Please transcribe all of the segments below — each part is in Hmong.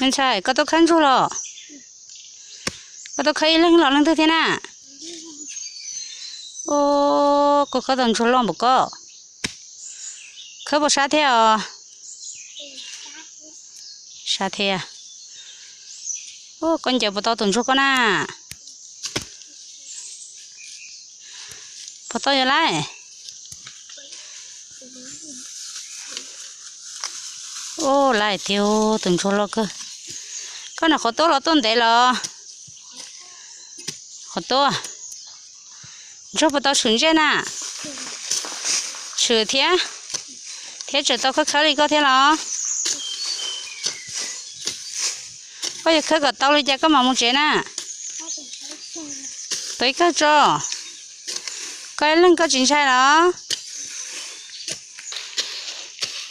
Ntxhais, koj tuaj khawb ntsuag los? Koj tuaj khawb ib leeg los leej twg thiab na? Ua, koj khawb tau ntsuag loj npaum koj. Khawb puas sab thiab os? Sab thiab. Ua, koj ncaws puas tau tus ntsuag koj na? Puas tau yog lawm? Ua, lawm tiag, tus ntsuag loj kawg. Koj nram qhov tuaj los tuaj ntev los? Qhov tuaj. Ntsuag puas tau tshwm ntsej na? Tshwm thiab. Thiab tseem tau khawb khawb li koj thiab los? Koj yuav khawb kom tau li cas koj mam mus tsev na? Tus ib kawg tso. Koj ib leeg koj tsis ntshai los?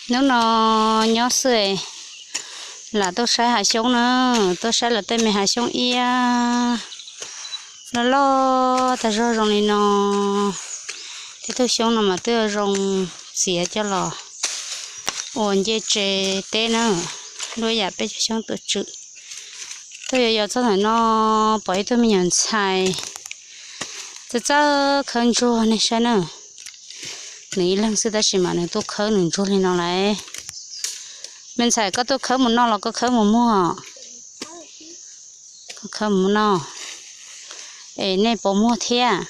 Hnub no nyob xwb, lam tuaj saib hav xyoob na, tuaj saib lawv tej me hav xyoob iab loj loj tag zog zoo li no. Tej tug xyoob no mas twb zoo txiav coj los ua ncej tse teb na, luaj yam peb cov xyoob tuam tswm. Tuaj yos yos txog ntawm no pom ib tug me nyuam ntxhais txawj txawj khawb ntsuag nej saib na. Nws ib leeg xwb tab sis mas nws tuaj khawb nws ntsuag li no lawm. Me ntxhais, koj tuaj khawb mus noj los koj khawb mus muag? Koj khawb mus noj. Es nej puas muag thiab?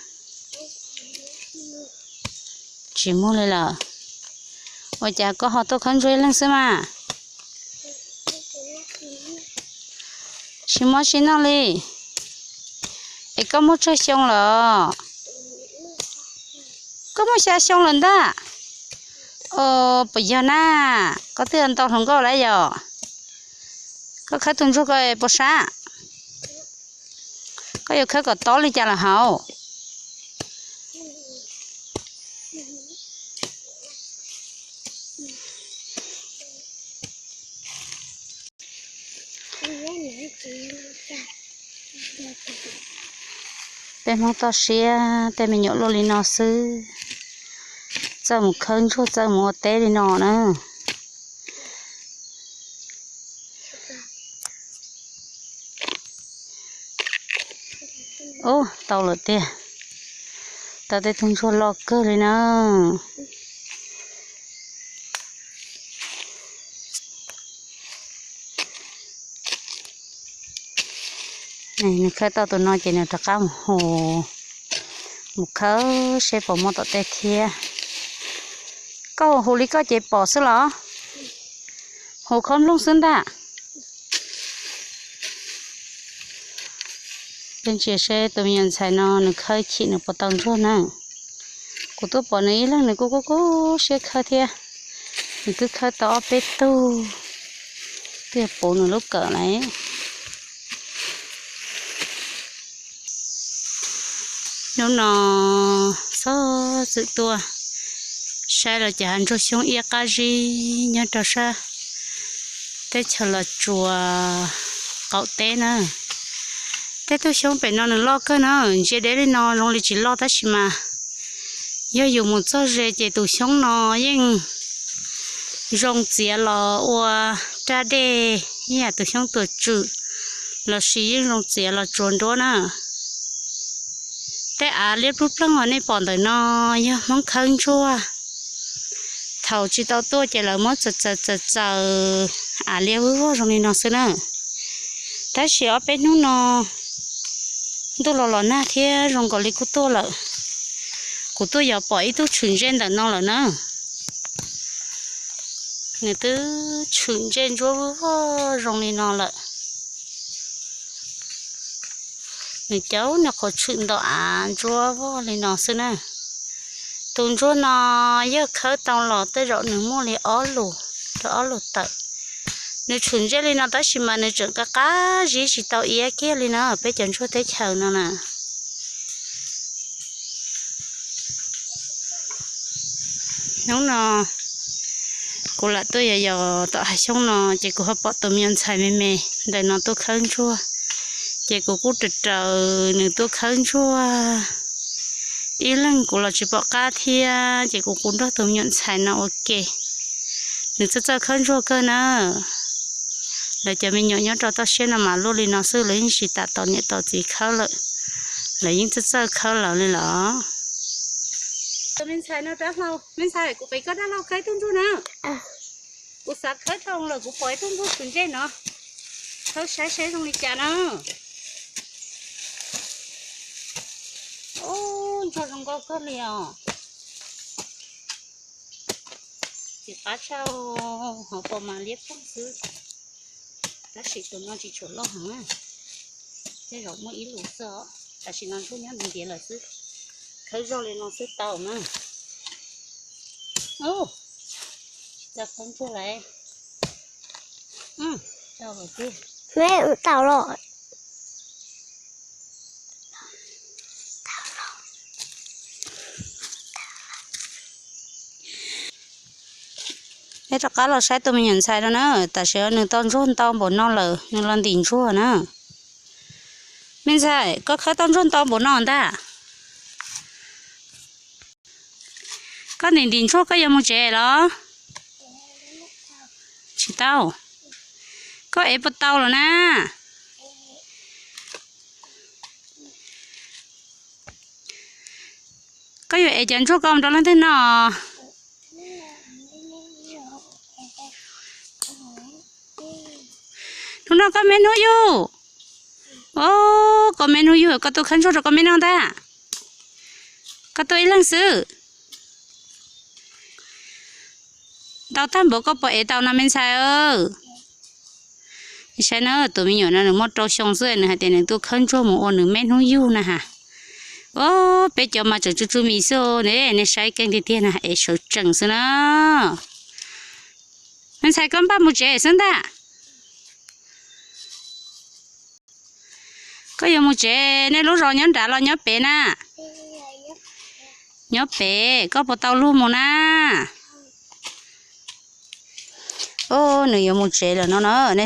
Tsis muag li lawm. Ua cas koj ho tuaj khawb ntsuag ib leeg xwb mas? Tsis muaj tsis noj li. Es koj muaj tsawg xyoo lawm? Koj muaj xya xyoo lawm ntag. Os, puas yog na? Koj twb ntau hluas nkauj lawm yom? Koj khawb tus ntsuag ko puas sab? Koj yuav khawb kom tob li cas los haus? Peb Hmoob toj siab tej me nyuam luaj li no xwb, txawj mus khawb ntsuag txawj mus ua teb li no na. Ub, tau lawm tiag. Tau tej tug ntsuag loj kawg li na. Nws khawb tau tus no ces nws rov qab mus hu, mus khawb seb puas muaj tom tej thiab. Koj hu li koj ces pom xwb los? Hu khob nplooj xwb ntag. Peb ntsia seb tus me nyuam ntxhais no nws khawb chim nws puas tau ntsuag na. Kuv tuaj pom nws ib leeg nws kuj kub kub siab khawb thiab. Nws twb khawb tau ob peb tug, twb yog puv nws lub kawm lawm. Hnub no txhob txwm tuaj saib los cas hav ntsuag xyoob iab qab zib nyob rau sab teb chaws Los Tsuas qaum teb na. Tej tug xyoob pem no nws loj kawg na, ntsia deb li no zoo li tsis loj tab sis mas yog yus mus txog ze ces tus xyoob no yeej zoo txiav los ua raj dej ib yam tus xyoob tuam tswm, lossis yeej zoo txiav los tsuas nruab na. Tej av liab plub ploog uas nej pom ntawm no yog Hmoob khawb ntsuag. Thaum tsis tau tuaj ces lawv muab txaws txaws txaws txaws av liab vog zoo li no xwb na. Tab sis ob peb hnub no ntuj los los nag thiab zoo nkaus li kuj tuaj lawm. Kuv tuaj yos pom ib tug tshwm ntsej ntawm no lawm na. Nws twb tshwm ntsej ntsuab vog zoo li no lawm. Nws cauv nws qhuav tshwm nto av ntsuab vog li no xwb na. Tus ntsuag no yog khawb tau los tej zaum nws muaj li ob lus rau ob lus tawm. Nws tshwm ntsej li no tab sis mas nws tseem qab qab zib tsis tau iab kiag li na peb cov ntsuag teb chaws no na. Hnub no kuv lam tuaj yos yos tom hav xyoob no ces kuv ho pom tus me nyuam ntxhais me me ntawm no tuaj khawb ntsuag. Ces kuv kuj raws raws nws tuaj khawb ntsuag. Ib leeg kuv los tsis pom qab thiab ces kuv kuj nrog tus me nyuam ntxhais no ua ke. Nws txawj txawj khawb ntsuag kawg na. Lawv cov me nyuam nyob rau toj siab no mas luaj li no xwb, lawv yeej tsis tas tos niam tos txiv khawb lawm, lawv yeej txawj txawj khawb lawv li lawm. Me ntxhais no rab hlau, me ntxhais, kuv pem koj dab laug khawb ib tug ntsuag na. Kuv xav khawb tau lawm, kuv pom ib tug ntsuag txwv ntsej no, khawb saib saib zoo li cas na. Ub, ntsuag zoo nkauj kawg li os. Txiv qab tshaj, ho pom mas liab ploog xwb. Tab sis tus no tsis tshua loj heev, tej zaum muaj ib lus xwb os. Tam sim no ntsuag nyob ntiav lawm xwb, khawb zog li no xwb tau na. Tsis tau khawb ntsuag lawm. Tau los. Peb rov qab los saib tus me nyuam ntxhais no na, tam sim no nws tau ntsuag ntau npaum no lawm, nws los ntim ntsuag na. Me ntxhais, koj khawb tau ntsuag ntau npaum no ntag. Koj ntim ntim ntsuag koj yuav mus tsev los? Tsis tau. Koj ev puas tau los na? Koj yuav ev cov ntsuag koj mus rau leej twg noj? Hnub no koj me hnub yug. Os, koj me hnub yug koj tuaj khawb ntsuag rau koj me noj ntag. Koj tuaj ib leeg xwb. Ntau tag npaum koj puas ev tau no me ntxhais? Saib na, tus me nyuam no nws muaj rau xyoo xwb nws hais tias nws tuaj khawb ntsuag mus ua nws me hnub yug na has. Os, peb cov mas tseem tsw tsw mis xwb ne, nej saib keej tiag tiag na, ev sawv tsees xwb na. Me ntxhais koj npaj mus tsev xwb ntag. Koj yuav mus tsev, nej lub zos nyob nrad los nyob pem na? Nyob pem, koj puas tau luag mus na? Os, nws yuav mus tsev lawm no na, nej